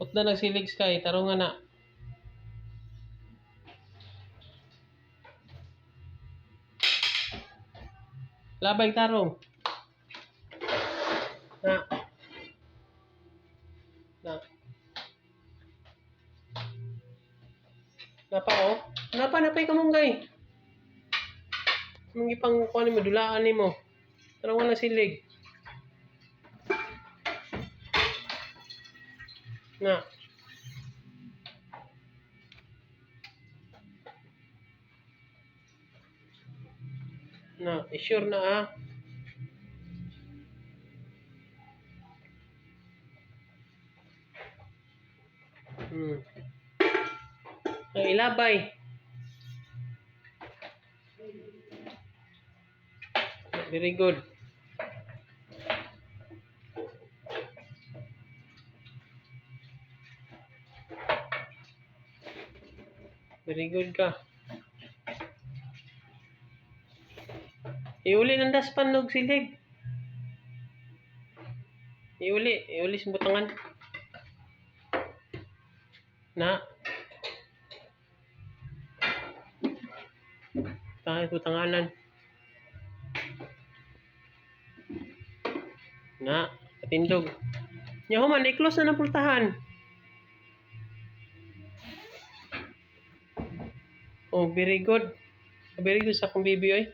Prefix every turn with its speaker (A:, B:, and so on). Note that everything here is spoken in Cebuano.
A: Putla nagsilig sky, tarungan na. Labay tarong. Na. Na. Napa oh. Napa napay kamunggay. Mong ipang kuan nimo dulaan nimo. Tarungan na silig. Na. Na, sure na ah. Ay, ilabay. Very good. Very good ka. Iuli ng daspan og silig. Iuli, iuli sa butangan. Na. Tayo butanganan. Na, patindog. Nya human, i-close na ng pultahan. Oh, very good. Very good sa akong baby oy.